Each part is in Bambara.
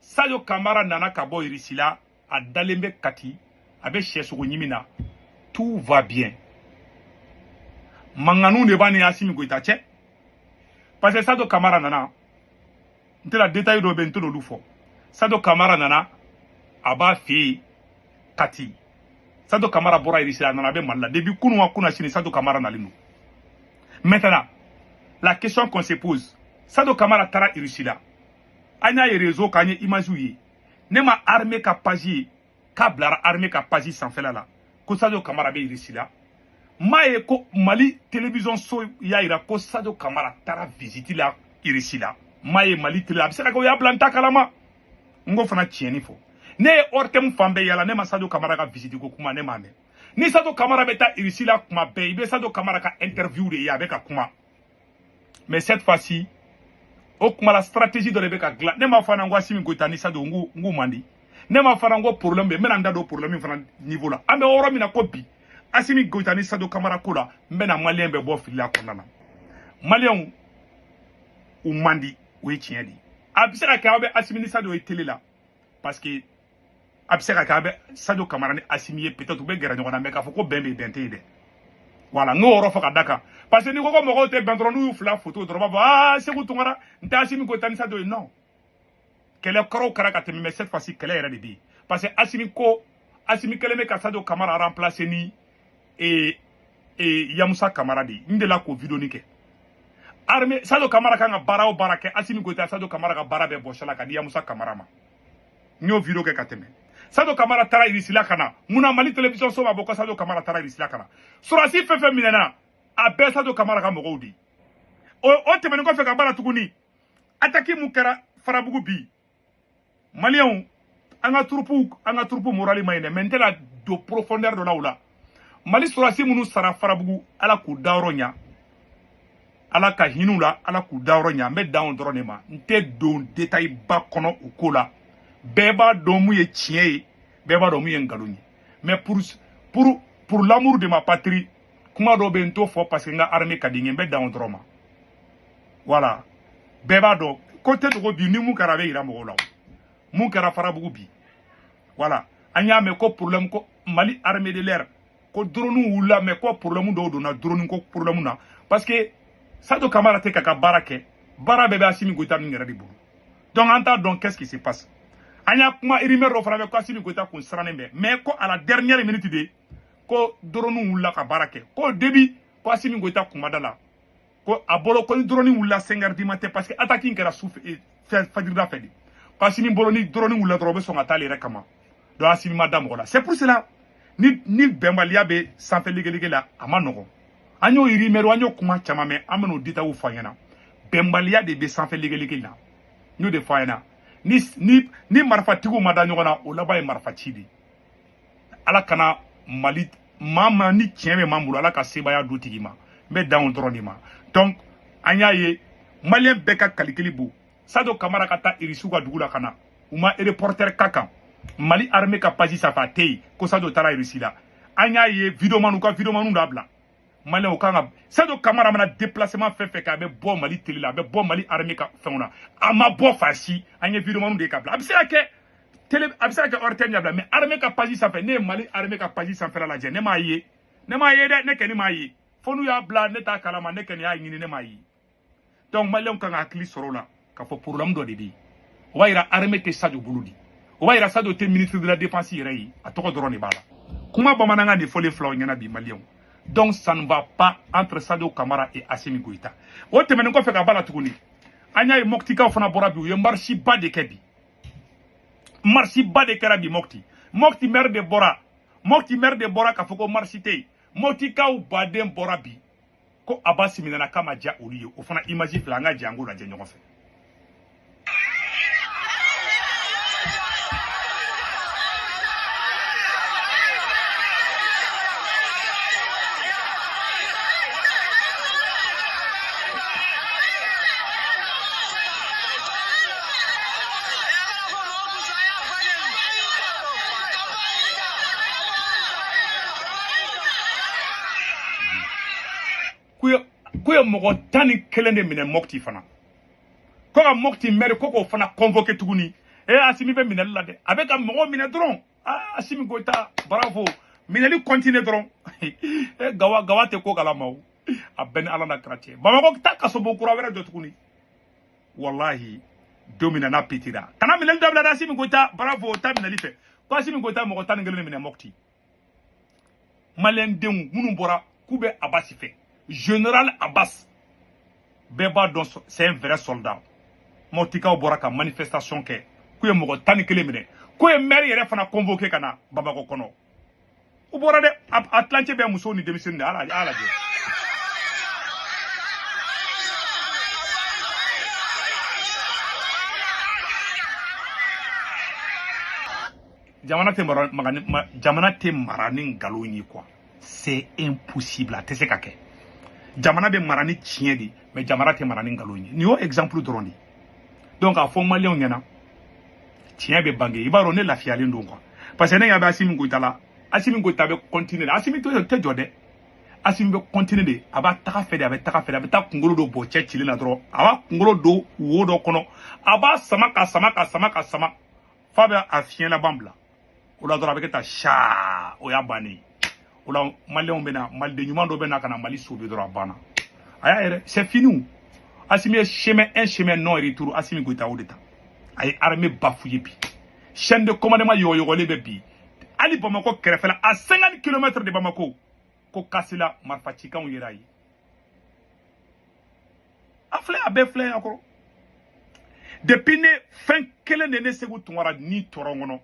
Sadio Kamara nana ka bɔ Russie la, a dalen bɛ Kati, a bɛ sɛsogo ɲimi na, tout va bien. Manganiw de b'a ni Assimi Goïta cɛ, parce que Sadio Kamara nana, n tɛna détail dɔ bɛ yen, n tɛna olu fɔ. Sadio Kamara nana, a b'a fɛ yen Kati. Sadio Kamara bɔra Russie la, a nana, a bɛ Mali la depuis kunun wa kunna sini. Sadio Kamara nalen don. Maintenant, la question qu'on se pose, Sadio Kamara taara Russie la, an y'a ye réseau kan, an ye image ye. Ne ma armée ka page ye k'a bilara armée ka page sanfɛla la ko Sadio Kamara bɛ Russie la. M'a ye ko Mali télévision so y'a yira ko Sadio Kamara taara visite la Russie la. M'a ye Mali télé, a bɛ se ka kɛ o y'a bila, n ta kalama. N ko fana tiɲɛni fɔ, ne ye ORTM fan bɛɛ yala, ne ma Sadio Kamara ka visite ko kuma, ne m'a mɛn. Ni Sadio Kamara bɛ taa Russie la kuma bɛɛ, i bɛ Sadio Kamara ka interview de ye, a bɛ ka kuma. Mais cette fois-ci, o kuma la, stratégie dɔ de bɛ ka dilan. Ne m'a fɔ an ko Assimi Goïta ni Sadio n k'u man di. Ne m'a fɔ an ko problème bɛ yen. N bɛna n da don problème fana niveau la. An bɛ yɔrɔ min na ko bi, Assimi Goïta ni Sadio Kamara ko la, n bɛna maliyɛn bɛɛ bɔ fili la kɔnɔna na. Maliyɛnw u man di, o ye tiɲɛ de ye. A bɛ se ka kɛ aw bɛ Assimi ni Sadio ye télé la, parce que a bɛ se ka kɛ a bɛ Sadio Kamara ni Assimi ye, peut-être u bɛ gɛrɛ ɲɔgɔn na, mais k'a fɔ ko bɛn bɛ yen, bɛn tɛ yen dɛ. Voilà, n y'o yɔrɔ fɔ ka da kan, parce que n'i ko ko mɔgɔw tɛ bɛn dɔrɔn, n'u y'u fila photo dɔrɔn, u b'a fɔ aa Sékou Tounkara n tɛ Assimi Goïta ni Sadio ye. Non, kɛlɛ kɔrɔw kɛra ka tɛmɛ, mais cette fois-ci kɛlɛ yɛrɛ de bɛ yen, parce que Assimi ko Assimi kɛlen bɛ ka Sadio Kamara remplacer ni Yamusa Kamara de ye. N delila k'o vidéo nin kɛ. Armée, Sadio Kamara kan ka baara o baara kɛ, Assimi Goïta Sadio Kamara ka baara bɛɛ bɔsi la ka di Yamusa Kamara ma. N y'o vidéo kɛ ka tɛmɛ. Sadio Kamara taara Russie la ka na, munna Mali télévision so b'a bɔ ko Sadio Kamara taara Russie la ka na? Sɔrɔdasi fɛn fɛn minɛna, a bɛɛ Sadio Kamara ka mɔgɔw de ye. O tɛmɛnen kɔfɛ ka baara tuguni, attaque mun kɛra Farabugu bi, maliyɛnw, an ka troupe morale ma ɲi dɛ, mais n tɛna don profondeur dɔ la o la. Mali sɔrɔdasi minnu sara Farabugu, Ala k'u dayɔrɔ ɲa, Ala ka hinɛ u la, Ala k'u dayɔrɔ ɲa. N bɛ dan o dɔrɔn de ma, n tɛ don détail ba kɔnɔ o ko la. Bɛɛ b'a dɔn mun ye tiɲɛ ye, bɛɛ b'a dɔn mun ye nkalon ye. Mais pour l'amour de ma patrie, kuma dɔw bɛ yen n t'o fɔ, parce que n ka armée ka di n ye, n bɛ dan o dɔrɔn ma. Voilà, bɛɛ b'a dɔn ko tɛ dogo bi, ni mun kɛra a bɛ yira mɔgɔw la, mun kɛra Farabugu bi. Voilà, an y'a mɛn ko problème ko Mali armée de l'air ko drone wulila, mais ko problème dɔw donna drone ko problème na, parce que Sadio Kamara tɛ k'a ka baara kɛ, baara bɛɛ bɛ Assimi Goïta min yɛrɛ de bolo. Donc an t'a dɔn qu'est-ce qui se passe. An y'a kuma rumeur dɔ fana bɛ ko Assimi Goïta kun sirannen bɛ, mais ko à la dernière minute de ko drone wulila ka baara kɛ, ko au début ko Assimi Goïta kun ma da la ko a bolo ko ni drone wulila 5 heures du matin, parce que attaque in kɛra su fɛ, fajirida fɛ de, ko Assimi bolo ni drone wulila dɔrɔn, u bɛ sɔn ka taa ale yɛrɛ kama. Donc Assimi ma da mɔgɔ la. C'est pour cela ni bɛnbaliya bɛ sanfɛ legelege la, a ma nɔgɔn. An y'o rumeur, an y'o kuma caman mɛn, an bɛn'o détails fɔ an ɲɛna. Bɛnbaliya de bɛ sanfɛ legelege la, n y'o de fɔ an ɲɛna. Ni marifatigiw ma da ɲɔgɔn na, o laban ye marifa ci de ye. Ala kana Mali maa ma ni tiɲɛ bɛ maa bolo, Ala ka sebaaya d'o tigi ma. N bɛ dan o dɔrɔn de ma. Donc an y'a ye maliyɛn bɛɛ ka kalikili bon Sadio Kamara ka taa Irisiw ka dugu la ka na, u ma reporter ka kan Mali armée ka page sanfɛ, a tɛ yen ko Sadio taara Irisi la. An y'a ye videomaniw ka videomaniw d'a bila. Maliyɛnw kan ka Sadio Kamara mana déplacement fɛn fɛn kɛ, a bɛ bɔ Mali télé la, a bɛ bɔ Mali armée ka fɛnw na, a ma bɔ fan si. An ye videomaniw de ye ka bila. A bɛ se ka kɛ télé, a bɛ se ka kɛ ORTM ɲɛ bila, mais armée ka page sanfɛ, ne ye Mali armée ka page sanfɛla lajɛ, ne m'a ye, ne m'a ye dɛ, ne kɔni m'a ye. Fo n'u y'a bila, ne t'a kalama, ne kɔni y'a ɲini, ne m'a ye. Donc maliyɛnw kan ka hakili sɔrɔ o la k'a fɔ problème dɔ de bɛ yen. O b'a yira armée tɛ Sadio bolo de, o b'a yira Sadio tɛ ministre de la défense yɛrɛ ye, a tɔgɔ dɔrɔn de b'a la. Kuma bamanankan de fɔlen filaw ɲɛna bi, maliyɛnw. Donc ça ne va pas entre Sadio Kamara et Assimi Goïta. O tɛmɛnen kɔfɛ ka ba la tuguni, an y'a ye Moptikaw fana bɔra bi, u ye marche ba de kɛ bi, marche ba de kɛra bi Mopti. Mopti maire de bɔra, Mopti maire de bɔra k'a fɔ ko marche tɛ yen. Moptikaw baden bɔra bi ko Abbas minɛna k'a ma diya olu ye. O fana image filɛ, an ka jɛ an k'o lajɛ ɲɔgɔn fɛ. K'u ye mɔgɔ 11 de minɛ Mopti fana, ko ka Mopti maire ko k'o fana convoqué tuguni. E Assimi bɛ minɛli la dɛ, a bɛ ka mɔgɔw minɛ dɔrɔn. Ah, Assimi Goïta, bravo, minɛli continue dɔrɔn. E gawa gawa tɛ ko kalama o, a bɛɛ ni Ala na kira cɛ. Bamakɔ ta kasobon kura wɛrɛ jɔ tuguni. Wallahi, don min na n'a pitira, kana minɛli dabila dɛ. Assimi Goïta, bravo, ta minɛli fɛ ko Assimi Goïta mɔgɔ 11 de minɛ Mopti. Maliyɛn denw minnu bɔra k'u bɛ Abbas fɛ, général Abbas, bɛɛ b'a dɔn, c'est un vrai soldat. Moptikaw bɔra ka manifestation kɛ k'u ye mɔgɔ 11 minɛ, k'u ye maire yɛrɛ fana convoqué ka na Bamakɔ kɔnɔ. U bɔra dɛ, a tilancɛ bɛ musow ni denmisɛnninw de. Ala ala lajɛ. Jamana tɛ mara jamana tɛ mara ni nkalon ye quoi, c'est impossible, a tɛ se ka kɛ. Jamana bɛ mara ni tiɲɛ de, mais jamana tɛ mara ni nkalon ye. Nin y'o exemple dɔrɔn de. Donc a fɔ maliyɛnw ɲɛna, tiɲɛ bɛ bange. I b'a dɔn ne lafiyalen don quoi, parce que ne ɲɛ bɛ Assimi Goïta la. Assimi Goïta bɛ continuer de, Assimi tɛ jɔ dɛ, Assimi bɛ continuer de. A b'a taga fɛ de, a bɛ taga fɛ de, a bɛ taa kunkolo dɔ bɔ cɛ cilen na dɔrɔn, a b'a kunkolo don wo dɔ kɔnɔ, a b'a sama ka sama ka sama ka sama f'a bɛ a fiɲɛ laban bila o la dɔrɔn, a bɛ kɛ tan saa, o y'a bannen ye. O la maliyɛnw bɛ na, maliden ɲuman dɔ bɛ na ka na Mali sauver dɔrɔn, a banna. A y'a yɛrɛ, c'est fini. Assimi ye chemin, un chemin non retour. Assimi Goïta o de ta, a ye armée bafouillé bi, chaîne de commandement yɔgɔyɔgɔlen bɛ bi. Hali Bamakɔ kɛrɛfɛla, à 50 km de Bamako, ko Kasila marifa cikanw yera ye. A filɛ, a bɛɛ filɛ yan kɔrɔ. Depuis ne fɛn kelen de ne Segu Tunkara ni tɔɔrɔ kɔnɔ,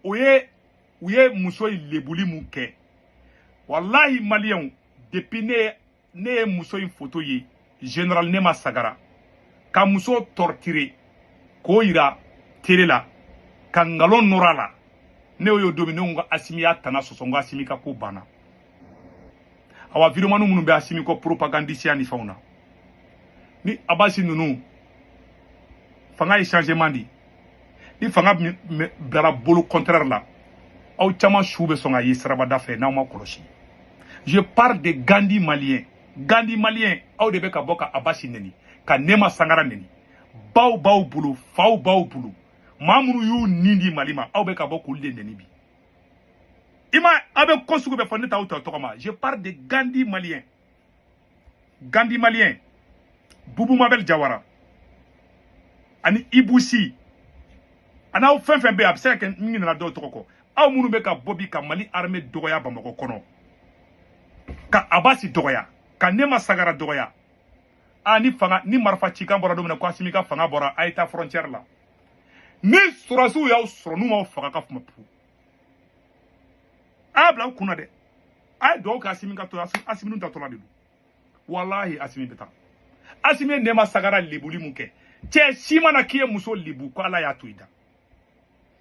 o ye u ye muso in lebuli mun kɛ. Walahi maliyɛnw, depuis ne ye muso in photo ye, général Nema Sagara ka muso torturer k'o yira télé la ka nkalon nɔrɔ a la, ne y'o don min, ne ko Assimi y'a tana sɔsɔ, n ko Assimi ka ko banna. Awa vidéoman minnu bɛ Assimi kɔ propagandisiya ni fɛnw na, ni Abasi ninnu, fanga ye changement di, ni fanga bilara bolo contraire la, aw caman su bɛ sɔn ka ye sirabada fɛ n'aw ma kɔlɔsi. Je parle de Gandhi malien, Gandhi malien, aw de bɛ ka bɔ ka Abasi neni, ka Nema Sangara neni. Baw b'aw bolo, faw b'aw bolo, maa minnu y'u nin di Mali ma, aw bɛ ka bɔ k'olu de neni bi. I ma, aw bɛ ko sugu bɛɛ fɔ, ne t'aw ta tɔgɔ ma. Je parle de Gandhi malien, Gandhi malien, Boubou Mabel Jawara ani Ibousi, ani aw fɛn fɛn bɛ yen, a bɛ se ka kɛ n ɲinɛna dɔw tɔgɔ kɔ. Aw minnu bɛ ka bɔ bi ka Mali armée dɔgɔya Bamakɔ kɔnɔ, ka Abasi dɔgɔya, ka Nema Sagara dɔgɔya, a ni fanga ni marifa cikan bɔra don min na ko Assimi ka fanga bɔra, a ye taa frontière la, ni sɔrɔdasiw y'aw sɔrɔ n'u m'aw faga ka kuma pu, a y'a bila aw kunna dɛ. A ye dugawu kɛ Assimi ka to, Assimi ninnu tatɔla de don. Walahi Assimi bɛ taa. Assimi ye Nema Sagara lebuli mun kɛ, cɛ si mana k'i ye muso lebu ko Ala y'a to i da.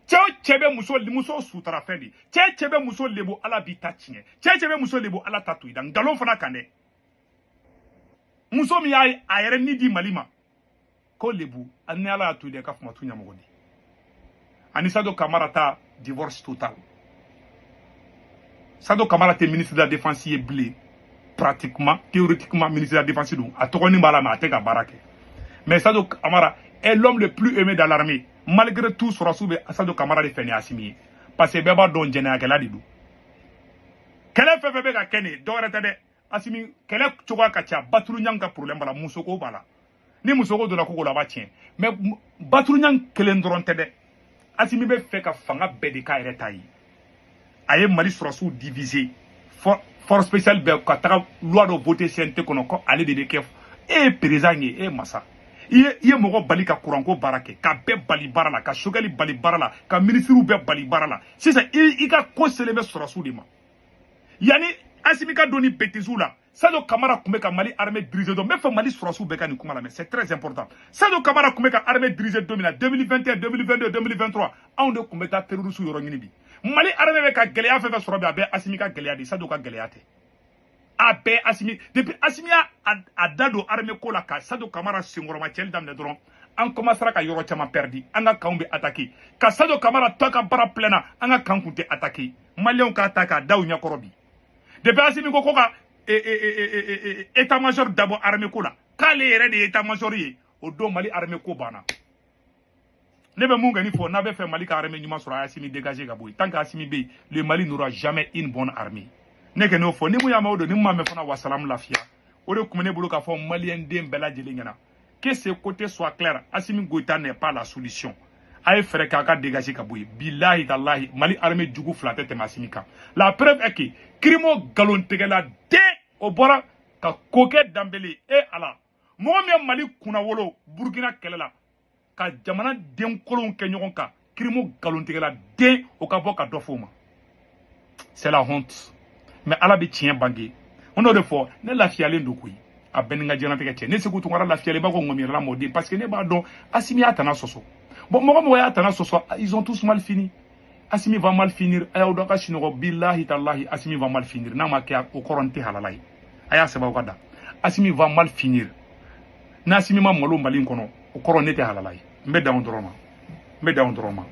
Cɛ o cɛ bɛ muso sutara fɛn de, cɛ cɛ bɛ muso lebu Ala b'i ta tiɲɛ, cɛ cɛ bɛ muso lebu Ala ta to i da. Nkalon fana kan dɛ. Muso min y'a a yɛrɛ ni di Mali ma ko lebu, ani Ala y'a to i da, ka fama tu ɲɛmɔgɔ di. Ani Sadio Kamara ta divorce total. Sadio Kamara tɛ ministre de la défense ye bilen, pratiquement, théoriquement ministre de la défense don, a tɔgɔnin b'a la, mais a tɛ ka baara kɛ. Mais Sadio Kamara est l'homme le plus aimé dans l'armée. Malgré tout, sɔrɔsiw bɛ Sadio Kamara de fɛ ni Assimi ye, parce que bɛɛ b'a dɔn jɛnɛyakɛla de don. Kɛlɛ fɛn fɛn bɛ ka kɛ nin ye, dɔwɛrɛ tɛ dɛ. Assimi kɛlɛ cogoya ka ca, Baturuɲang ka problème b'a la, musoko b'a la. Ni musoko donna koko la, a b'a tiɲɛ. Mais Baturuɲang kelen dɔrɔn tɛ dɛ. Assimi bɛ fɛ ka fanga bɛɛ de k'a yɛrɛ ta ye. A ye Mali sɔrɔsiw diviser, force spéciale bɛɛ ka taga loi dɔ voter CNT kɔnɔ ko ale de bɛ kɛ. E ye président ye, e ye masa. I ye mɔgɔ bali ka kuranko baara kɛ, ka bɛɛ bali baara la, ka Sogɛli bali baara la, ka minisiriw bɛɛ bali baara la. Sisan i ka ko selen bɛ sɔrɔsiw de ma. Yanni Assimi ka don ni bêtises la, Sadio Kamara tun bɛ ka Mali armée diriger don. N bɛ fɛ Mali sɔrɔsiw bɛɛ ka nin kuma lamɛn, c'est très important. Sadio Kamara tun bɛ ka armée diriger don min na, 2021, 2022, 2023, anw de tun bɛ taa terroristes yɔrɔ ɲini bi. Mali armée bɛ ka gɛlɛya fɛn fɛn sɔrɔ bi, a bɛɛ Assimi ka gɛlɛya de, Sadio ka gɛlɛya tɛ. A bɛɛ Assimi. Depuis Assimi y'a a da don armée ko la ka Sadio Kamara senkɔrɔma cɛli daminɛ dɔrɔn, an commencera ka yɔrɔ caman perdi. An ka kanw bɛ attaquer. Ka Sadio Kamara to a ka baara plein na, an ka kan kun tɛ attaquer. Maliyɛnw k'a ta k'a da u ɲɛkɔrɔ bi. Depuis Assimi ko ko ka état major dabɔ armée ko la, k'ale yɛrɛ de ye état major ye, o don Mali armée ko banna. Ne bɛ mun kɛ ni fɔ, n'a bɛ fɛ Mali ka armée ɲuman sɔrɔ, a y'Assimi dégager ka bɔ yen. Tant que Assimi bɛ yen, le Mali n'aura jamais une bonne armée. Ne kɛ n'o fɔ, ni mun y'a mɛn, o don. Ni mun m'a mɛn fana, wasalamu, lafiya. O de tun bɛ ne bolo k'a fɔ maliyɛn den bɛɛ lajɛlen ɲɛna. Que ce côté soit clair, Assimi Goïta n'est pas la solution. A ye fɛɛrɛ k'a ka dégager ka bɔ yen. Bilahi talahi, Mali armée jugu fila tɛ tɛmɛ Assimi kan. La preuve est que Kirimo nkalontigɛla den, o bɔra ka ko kɛ Danbele. E Ala, mɔgɔ min ye Mali kunnawolo Burukina kɛlɛ la, ka jamana den kolonw kɛ ɲɔgɔn kan, Kirimo nkalontigɛla den, o ka bɔ ka dɔ f'o ma, c'est la honte. Mais Ala bɛ tiɲɛ bange. N n'o de fɔ, ne lafiyalen don koyi. A bɛɛ ni n ka diɲɛlatigɛ cɛ, ne Segu Tunkara lafiyalen b'a ko ŋɔmiyɛrɛla mɔden, parce que ne b'a dɔn Asimi y'a tana sɔsɔ. Bon, mɔgɔ mɔgɔ y'a tana sɔsɔ, ils ont tous mal fini. Asimi va mal finir. A y'aw dɔn ka sunɔgɔ. Bilahi talahi, Asimi va mal finir. N'a ma kɛ, o kɔrɔ n tɛ halala ye. A y'a sɛbɛn aw ka da: Asimi va mal finir. N'Asimi ma malo Mali in kɔnɔ, o kɔrɔ ne tɛ halala ye. N bɛ dan o dɔrɔn ma, n bɛ dan o dɔrɔn ma.